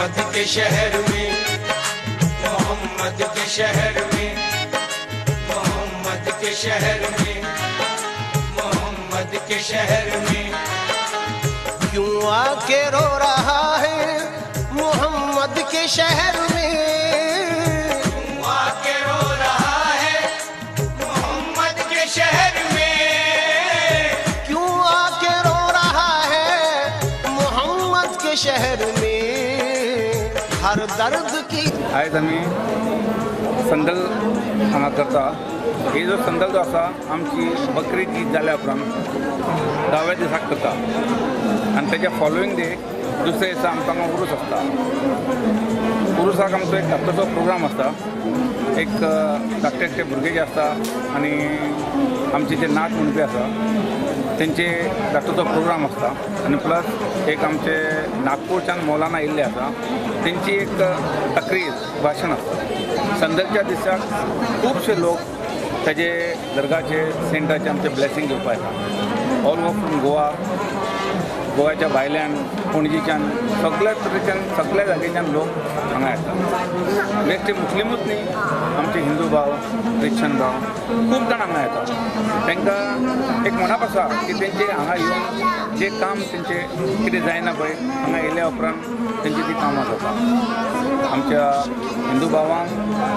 Mohammad K शहर में, Mohammad K शहर में, मोहम्मद के शहर में, मोहम्मद के शहर में। क्यों आके रो रहा है मोहम्मद के शहर में? क्यों आके रो रहा है मोहम्मद के शहर में? क्यों आके रो रहा है मोहम्मद के शहर में? हर दर्द की आयज आमी संदल हांगा करता. ही जो संदल जो आसा आमची बकरी ईद जाल्या उपरांत 10व्या दिसाक करता आनी तेच्या फॉलोईंग डे दुसऱ्या दिसा आमचो हांगा उरूस आसता. उरुसाक आमचो एक धाकटोसो प्रोग्राम आसता. एक धाकटे धाकटे भुरगे जे आसता आनी आमचे जे नाच म्हणपी आसा तेंचे धाकटोसो प्रोग्राम आसता आनी प्लस एक आमचे नागपूरच्यान मौलाना येयल्ले आसा तेंची एक तकरीर भाशण आसता. संदलच्या दिसाक खुबशे लोक तेजे दर्गाचे सेंटाचे आमचे ब्लेसींग घेवपाक येता. ऑल ओवर फ्रॉम गोवा, गोव्याच्या भायल्यान, पणजीच्यान, सगळ्या तरेच्यान सगळ्या जागेच्यान लोक हांगा येता. बेश्टे मुस्लिमूच न्ही, आमचे हिंदू भाव, क्रिश्चन भाव खूब जाण हांगा येता. तांकां एक म्हणप आसा की तेंचे हांगा येवन जे काम तेंचे कितें जायना पळय, हांगा येयल्या उपरांत तेंची ती कामां जाता. आमच्या हिंदू भावांक,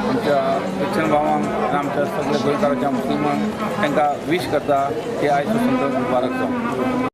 आमच्या क्रिश्चन भावांक आनी आमच्या सगळ्या गोंयकाराच्या मुस्लिमांक तांकां वीश करता की आयज संदल मुबारक जावं.